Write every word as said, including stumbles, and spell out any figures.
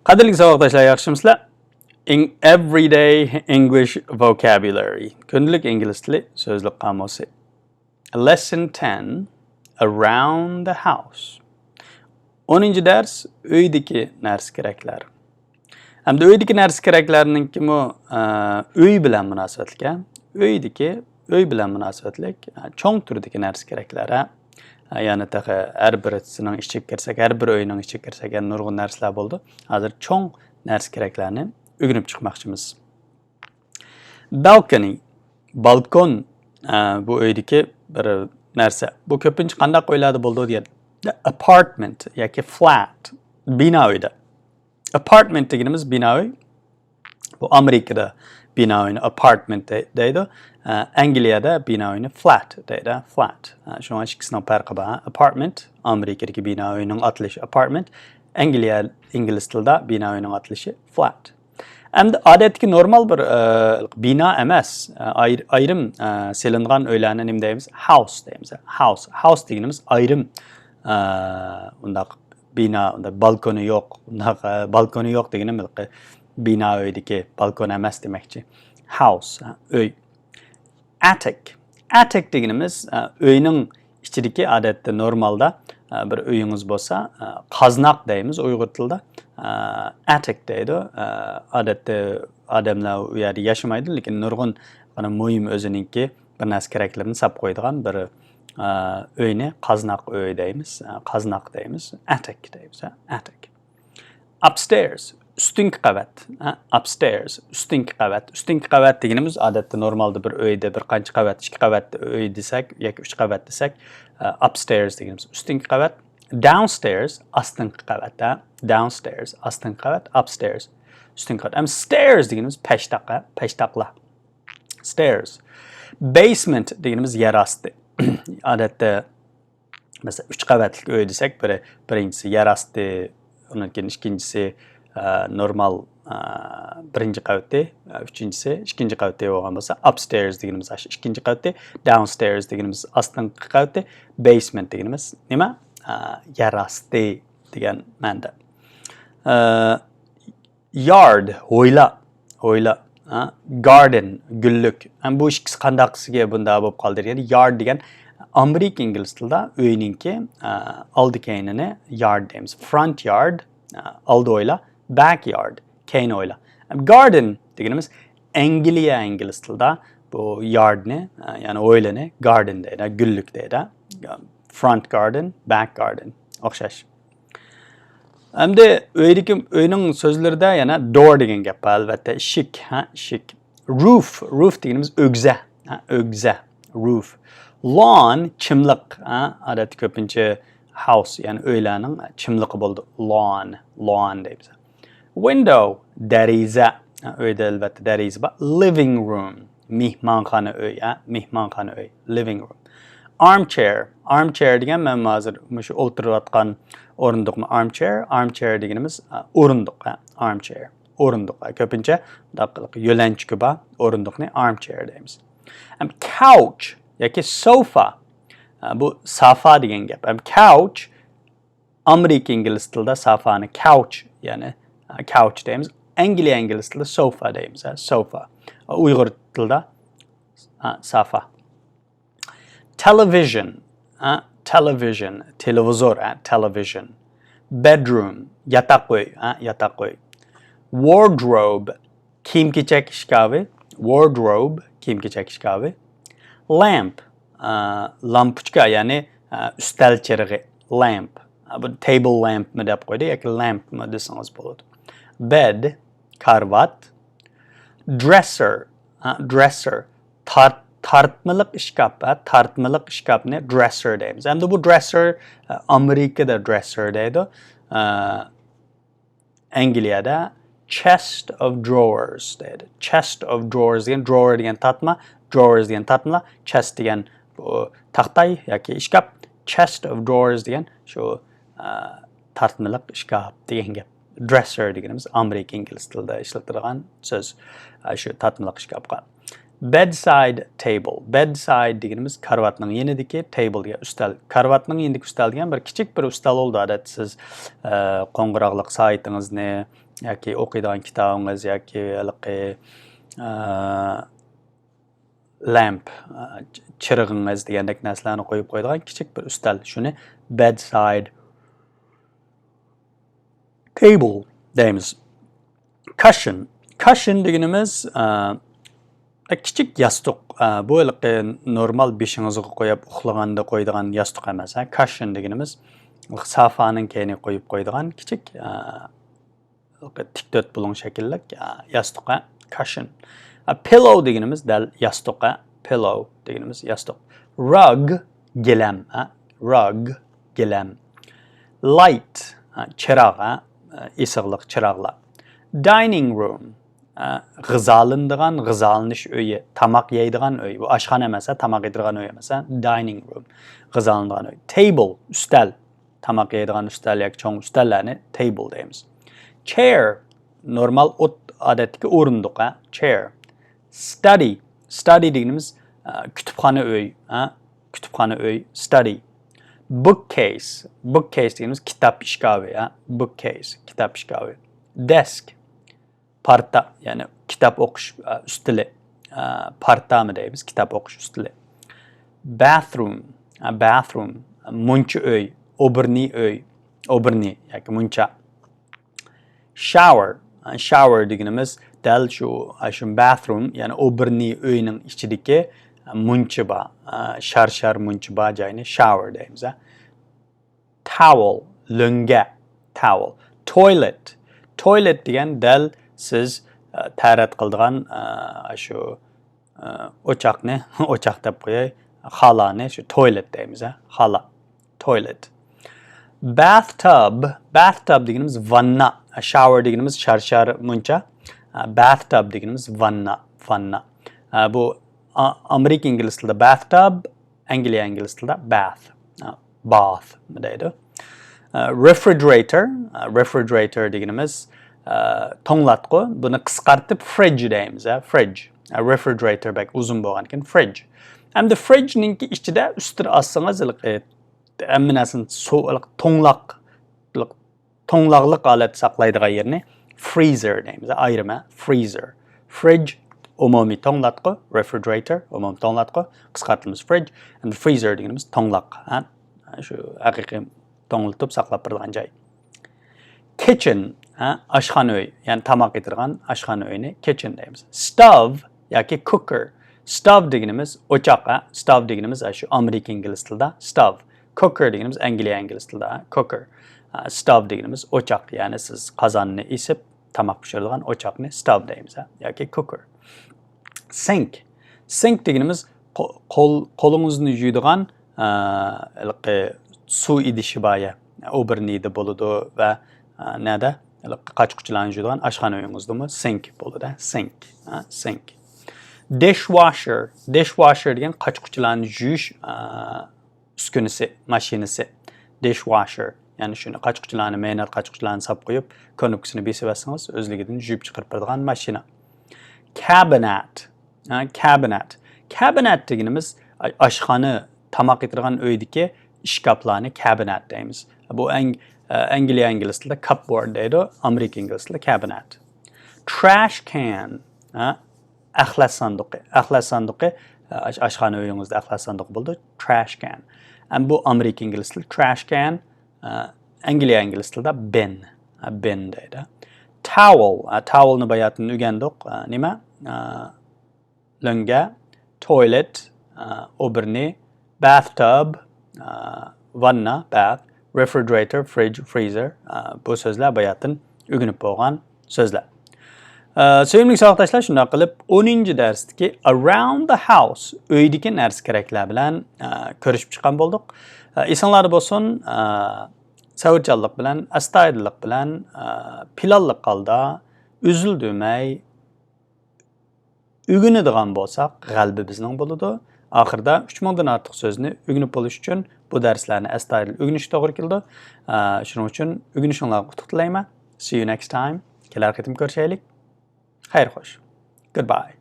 قەدىرلىك ساۋاقداشلار، ياخشىمۇسىلەر؟ In everyday English vocabulary. كۈندىلىك ئىنگلىز تىلى سۆزلۈك قامۇسى. Lesson ten. Around the house. ئونىنچى دەرس، ئۆيدىكى نەرسە كېرەكلەر. ئەمدى ئۆيدىكى نەرسە كېرەكلەرنىڭكىمۇ، ئە، ئۆي بىلەن مۇناسىۋەتلىك، ھە؟ ئۆيدىكى، ئۆي بىلەن مۇناسىۋەتلىك، ئە، چوڭ تۈردىكى نەرسە كېرەكلەر، ھە؟ ئە، يەنى تېخى ھەر بىرسىنىڭ ئىچىگە كىرسەك، ھەر بىر ئۆينىڭ ئىچىگە كىرسەك، يەنە نۇرغۇن نەرسىلەر بولىدۇ. ھازىر چوڭ نەرسە كېرەكلەرنى ئۆگىنىپ چىقماقچىمىز. Balcony، بالكون، ئە، بۇ ئۆيدىكى بىر نەرسە. بۇ كۆپىنچە قانداق ئۆيلەردە بولىدۇ دېگەن، apartment ياكى flat، بىنا ئۆيدە. Apartment دېگىنىمىز بىنا ئۆي. بۇ ئامېرىكىدا بىنا ئۆينى apartment دەي-، دەيدۇ. ئە، ئەنگلىيەدە بىنا ئۆينى flat دەيدۇ، flat. ئە، شۇڭا ئىككىسىنىڭ پەرقى بار. Apartment، ئامېرىكىدىكى بىنا ئۆينىڭ ئاتىلىشى apartment. ئەنگلىيە، ئىنگلىز تىلىدا بىنا ئۆينىڭ ئاتىلىشى flat. ئەمدى ئادەتتىكى نورمال بىر، ئە، بىنا ئەمەس، ئە، ئاير-، ئايرىم، ئە، سېلىنغان ئۆيلەرنى نېمە دەيمىز؟ House دەيمىز. House. House دېگىنىمىز ئايرىم، ئە، ئۇنداق بىنا، ئۇنداق بالكونى يوق، ئۇنداق، ئە، بالكونى يوق دېگىنىم ھېلىقى بىنا ئۆيدىكى بالكون ئەمەس دېمەكچى. House، ھە، ئۆي. Attic. Attic دېگىنىمىز، ئە، ئۆينىڭ ئىچىدىكى، ئادەتتە نورمالدا، ئە، بىر ئۆيىڭىز بولسا، ئە، قازناق دەيمىز ئۇيغۇر تىلىدا. ئە، attic دەيدۇ. ئە، ئادەتتە ئادەملەر ئۇ يەردە ياشىمايدۇ، لېكىن نۇرغۇن، مانا، مۇھىم ئۆزىنىڭكى بىر نەرسە كېرەكلىرىنى ساپ قويىدىغان بىر، ئە، ئۆينى قازناق ئۆي دەيمىز، ئە، قازناق دەيمىز، attic دەيمىز، ئە، attic. Upstairs، ئۈستۈنكى قەۋەت. ھە، upstairs، ئۈستۈنكى قەۋەت. ئۈستۈنكى قەۋەت دېگىنىمىز ئادەتتە نورمالدا بىر ئۆيدە بىر قانچە قەۋەت، ئىككى قەۋەتلىك ئۆي دېسەك ياكى ئۈچ قەۋەت دېسەك، ئە، upstairs دېگىنىمىز ئۈستۈنكى قەۋەت. Downstairs، ئاستىنقى قەۋەت. ھە، downstairs، ئاستىنقى قەۋەت، upstairs، ئۈستۈنكى قەۋەت. ئەمما stairs دېگىنىمىز پەشتاق، ھە، پەشتاقلار. Stairs. Basement دېگىنىمىز يەر ئاستى. ئادەتتە مەسىلەن، ئۈچ قەۋەتلىك ئۆي دېسەك، بىرى، بىرىنچىسى يەر ئاستى، ئۇنىڭ كېيىن ئىككىنچىسى، ئە، نورمال، ئە، بىرىنچى قەۋىتى، ئە، ئۈچىنچىسى ئىككىنچى قەۋىتى بولغان بولسا، upstairs دېگىنىمىز ئاشۇ ئىككىنچى قەۋىتى، downstairs دېگىنىمىز ئاستىنقى قەۋىتى، basement دېگىنىمىز نېمە؟ ئە، يەر ئاستى دېگەن مەنىدە. ئە، Yard، ھويلا، ھويلا. ھە؟ Garden، گۈللۈك. ھەم بۇ ئىككىسى قانداقسىگە بۇنداق بولۇپ قالدى دېگەندە، yard دېگەن ئامېرىكا ئىنگلىز تىلىدا ئۆينىڭكى، ئە، ئالدى كەينىنى yard دەيمىز. Front yard، ئە، ئالدى ھويلا، back yard، كەينى ھويلا. Garden دېگىنىمىز ئەنگلىيە ئىنگلىز تىلىدا بۇ yard نى، ئە، يەنى ھويلىنى garden دەيدۇ، گۈللۈك دەيدۇ. Front garden، back garden ئوخشاش. ئەمدى ئۆيدىكى، ئۆينىڭ سۆزلىرىدە يەنە door دېگەن گەپ بار، ئەلۋەتتە، ئىشىك، ھە، ئىشىك. Roof، roof دېگىنىمىز ئۆگزە، ھە، ئۆگزە، roof. Lawn، چىملىق، ھە، ئادەتتە كۆپىنچە house، يەنى ئۆيلەرنىڭ چىملىقى بولىدۇ، lawn، lawn دەيمىز. Window، دەرىزە، ھە، ئۆيدە ئەلۋەتتە دەرىزە بار. Living room، مېھمانخانا ئۆي، ھە، مېھمانخانا ئۆي، living room. Armchair، armchair دېگەن مەن ھازىر مۇشۇ ئولتۇرۇۋاتقان ئورۇندۇقمۇ armchair؟ Armchair دېگىنىمىز، ئە، ئورۇندۇق، ھە، armchair، ئورۇندۇق. ھە، كۆپىنچە مۇنداق يۆلەنچۈكى بار ئورۇندۇقنى armchair دەيمىز. ھەم couch ياكى sofa، ئە، بۇ سافا دېگەن گەپ. ھەم couch ئامېرىكا ئىنگلىز تىلىدا سافانى couch، يەنى، ئە، couch دەيمىز. ئەنگلىيە ئىنگلىز تىلىدا sofa دەيمىز، ھە، sofa. ئۇيغۇر تىلىدا، ئە، سافا. Television، ھە، television، تېلېۋىزور، ھە، television. Bedroom، ياتاق ئۆي، ھە، ياتاق ئۆي. Wardrobe، كىيىم-كېچەك ئىشكاپى، wardrobe، كىيىم-كېچەك ئىشكاپى. Lamp، ئە، لامپۇچكا، يەنى، ئە، ئۈستەل چىرىغى، lamp. ئە، بۇ table lamp مۇ دەپ قويدى ياكى lamp مۇ دېسىڭىز بولىدۇ. Bed، كارىۋات. Dresser، ھە، dresser، تارت-، تارتمىلىق ئىشكاپ، ھە، تارتمىلىق ئىشكاپنى dresser دەيمىز. ئەمدى بۇ dresser، ئە، ئامېرىكىدا dresser دەيدۇ. ئە، ئەنگلىيەدە chest of drawers دەيدۇ. Chest of drawers دېگەن، drawer دېگەن تارتما، drawers دېگەن تارتمىلار، chest دېگەن بۇ تاختاي ياكى ئىشكاپ، chest of drawers دېگەن شۇ، ئە، تارتمىلىق ئىشكاپ دېگەن گەپ. Dresser دېگىنىمىز ئامېرىكا ئىنگلىز تىلىدا ئىشلىتىلىدىغان سۆز، ئە، شۇ تارتمىلىق ئىشكاپقا. Bedside table. Bedside دېگىنىمىز كارىۋاتنىڭ يېنىدىكى، table دېگەن ئۈستەل. كارىۋاتنىڭ يېنىدىكى ئۈستەل دېگەن بىر كىچىك بىر ئۈستەل بولىدۇ. ئادەتتە سىز، ئە، قوڭغۇراقلىق سائىتىڭىزنى، ياكى ئوقۇيدىغان كىتابىڭىز ياكى ھېلىقى، ئە، لامپ، ئە، چىرىغىڭىز دېگەندەك نەرسىلەرنى قويۇپ قويىدىغان كىچىك بىر ئۈستەل. شۇنى bedside table دەيمىز. Cushion. Cushion دېگىنىمىز، ئە، كىچىك ياستۇق. ئە، بۇ ھېلىقى نورمال بېشىڭىزغا قويۇپ ئۇخلىغاندا قويىدىغان ياستۇق ئەمەس. ھە؟ Cushion دېگىنىمىز سافانىڭ كەينىگە قويۇپ قويىدىغان كىچىك، ئە، تىك تۆت بۇلۇڭ شەكىللىك، ئە، ياستۇق، ھە؟ Cushion. ئە، pillow دېگىنىمىز دەل ياستۇق، ھە؟ Pillow دېگىنىمىز ياستۇق. Rug، گىلەم، ھە؟ Rug، گىلەم. Light، ھە؟ چىراغ، ھە؟ ئېسىقلىق چىراغلار. Dining room، ئە، غىزالىنىدىغان، غىزالىنىش ئۆيى، تاماق يەيدىغان ئۆي. بۇ ئاشخانا ئەمەس، ھە؟ تاماق يەيدىغان ئۆي ئەمەس، ھە؟ Dining room، غىزالىنىدىغان ئۆي. Table، ئۈستەل، تاماق يەيدىغان ئۈستەل ياكى چوڭ ئۈستەللەرنى table دەيمىز. Chair، نورمال ئوت، ئادەتتىكى ئورۇندۇق، ھە؟ Chair. Study. Study دېگىنىمىز، ئە، كۇتۇپخانا ئۆي، ھە؟ كۇتۇپخانا ئۆي، study. Bookcase. Bookcase دېگىنىمىز كىتاب ئىشكاپى، ھە؟ Bookcase، كىتاب ئىشكاپى. Desk. پارتا، يەنى كىتاب ئوقۇش، ئە، ئۈستىلى. ئە، پارتامۇ دەيمىز، كىتاب ئوقۇش ئۈستىلى. Bathroom. ئە، bathroom. مۇنچا ئۆي، ئوبۇرنى ئۆي، ئوبۇرنى ياكى مۇنچا. Shower. Shower دېگىنىمىز دەل شۇ، شۇ bathroom، يەنى ئوبۇرنى ئۆينىڭ ئىچىدىكى مۇنچا بار، شار-شار مۇنچا بار جاينى shower دەيمىز. Towel، لۆڭگە، towel. Toilet. Toilet دېگەن دەل سىز تەرەت قىلىدىغان شۇ ئوچاقنى، ئوچاق دەپ قوياي، خالانى شۇ toilet دەيمىز، ھە؟ خالا. Toilet. Bathtub. Bathtub دېگىنىمىز ۋاننا. Shower دېگىنىمىز شار-شار مۇنچا. Bathtub دېگىنىمىز ۋاننا، ۋاننا. بۇ ئامېرىكا ئىنگلىز تىلىدا bathtub، ئەنگلىيە ئىنگلىز تىلىدا bath. Bath دەيدۇ. Refrigerator. Refrigerator دېگىنىمىز توڭلاتقۇ. بۇنى قىسقارتىپ fridge دەيمىز، ھە؟ Fridge. Refrigerator بەك ئۇزۇن بولغانكىن fridge. ئەمدى fridge نىڭكى ئىچىدە ئۈستىدە ئالسىڭىز ھېلىقى ھەممە نەرسىنى سۇ، ھېلىقى توڭلاق، توڭلاقلىق ھالەتتە ساقلايدىغان يېرىنى freezer دەيمىز، ئايرىم، ھە؟ Freezer. Fridge ئومۇمىي توڭلاتقۇ، refrigerator ئومۇمىي توڭلاتقۇ، قىسقارتىلمىسى fridge. ئەمدى freezer دېگىنىمىز توڭلاق، ھە؟ شۇ ھەقىقىي توڭلىتىپ ساقلاپ بېرىدىغان جاي. Kitchen، ھە، ئاشخانا ئۆي، يەنى تاماق يېتىدىغان ئاشخانا ئۆينى kitchen دەيمىز. Stove ياكى cooker. Stove دېگىنىمىز ئوچاق، ھە. Stove دېگىنىمىز، ھە، شۇ ئامېرىكا ئىنگلىز تىلىدا stove. Cooker دېگىنىمىز ئەنگلىيە ئىنگلىز تىلىدا، ھە، cooker. ھە، stove دېگىنىمىز ئوچاق، يەنى سىز قازاننى ئېسىپ تاماق پىشۇرىدىغان ئوچاقنى stove دەيمىز، ھە، ياكى cooker. Sink. Sink دېگىنىمىز قو-، قول، قولىڭىزنى يۇيىدىغان، ئە، ھېلىقى سۇ ئىدىشى بار يە. ئوبېرنىدا بولىدۇ ۋە، ئە، نەدە؟ ھېلىقى قاچا-قۇچىلارنى يۇيىدىغان ئاشخانا ئۆيىڭىزدىمۇ sink بولىدۇ، sink. ھە، sink. Dishwasher. Dishwasher دېگەن قاچا-قۇچىلارنى يۇيۇش، ئە، ئۈسكۈنىسى، ماشىنىسى، dishwasher. يەنى شۇنى قاچا-قۇچىلارنى، مەينەت قاچا-قۇچىلارنى ساپ قويۇپ، كۇنۇپكىسىنى بېسىۋەتسىڭىز، ئۆزلۈكىدىن يۇيۇپ چىقىرىپ بېرىدىغان ماشىنا. Cabinet. ھە، cabinet. Cabinet دېگىنىمىز ئا-، ئاشخانا، تاماق يېتىدىغان ئۆيدىكى ئىشكاپلارنى cabinet دەيمىز. بۇ ئەڭ-، ئە، ئەنگلىيە ئىنگلىز تىلىدا cupboard دەيدۇ، ئامېرىكا ئىنگلىز تىلىدا cabinet. Trash can. ھە، ئەخلەت ساندۇقى. ئەخلەت ساندۇقى، ئاش-، ئاشخانا ئۆيىڭىزدە ئەخلەت ساندۇقى بولىدۇ. Trash can. ئەمما بۇ ئامېرىكا ئىنگلىز تىلى trash can، ئە، ئەنگلىيە ئىنگلىز تىلىدا bin. ئە، bin دەيدۇ. Towel. ئە، towel نى باياتىن ئۆگەندۇق. ئە، نېمە؟ ئە، لۆڭگە. Toilet. ئە، ئوبېرنى. Bathtub. ئە، ۋاننا، bath. Refrigerator، fridge، freezer. ئە، بۇ سۆزلەر باياتىن ئۆگىنىپ بولغان سۆزلەر. ئە، سۆيۈملۈك ساۋاقداشلار، شۇنداق قىلىپ ئونىنچى دەرستىكى Around the House، ئۆيدىكى نەرسە-كېرەكلەر بىلەن، ئە، كۆرۈشۈپ چىققان بولدۇق. ئە، ئېسىڭلاردا بولسۇن، ئە، سەۋرچانلىق بىلەن، ئەستايىدىللىق بىلەن، ئە، پىلانلىق ھالدا ئۈزۈلدۈرمەي ئۆگىنىدىغان بولساق، غەلىبە بىزنىڭ بولىدۇ. ئاخىرىدا ئۈچ مىڭدىن ئارتۇق سۆزنى ئۆگىنىپ بولۇش ئۈچۈن بۇ دەرسلەرنى ئەستايىدىل ئۆگىنىش توغرا كېلىدۇ. ئە، شۇنىڭ ئۈچۈن ئۆگىنىشىڭلارغا ئۇتۇق تىلەيمەن. See you next time. كېلەر قېتىم كۆرۈشەيلىك. خەير خوش. Goodbye.